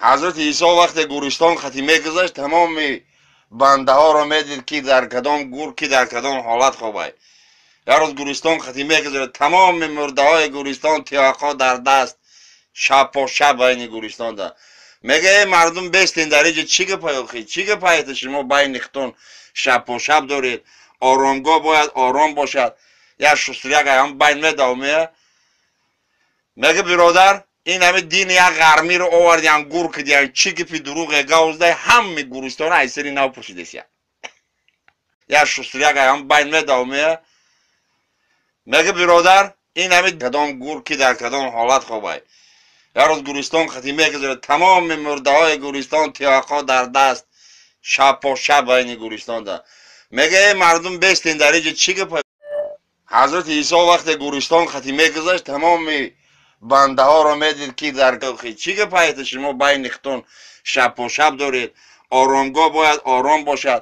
Ҳазрати Исо вақте гӯристон хати мегузашт, тамоми бандаҳоро медид, ки дар кадом гур, ки дар кадом ҳолат хобай. Як рӯз гӯристон хати мегузарад, тамоми мурдаҳои гӯристон тиёқҳо дар даст, шаб по шаб байни гӯристонда. Мега: «Эй мардум, бестен, дар иҷа чӣ гапай охи? Чӣ гапаете шумо байни хитон шаб по шаб доред? Оромгоҳ бояд ором бошад». Як шустряк ҳам байн медавмея. Мега: «Биродар, ин ҳами дини як ғармиро овардиан, гур кидиан, чӣ гипи дурӯғе гавздай, ҳами гӯристона ай сари нав пурсидесия». Як шустряк ҳам байн медавмея. Мега: «Биродар, ин ҳами кадом гур, ки дар кадом ҳолат хобай?» Як рӯз гӯристон хати мегузарад, тамоми мурдаҳои гӯристон тиёқҳо дар даст, шаб по шаб байни гӯристонда. Мега: «Эй мардум, бестен, дар иҷа чӣ гапай?» Ҳазрати Исо вақте гӯристон хати мегузашт, тамоми бандаҳоро медид, ки дар чӣ гапаете шумо байни хитон шаб по шаб доред? Оромгоҳ бояд ором бошад.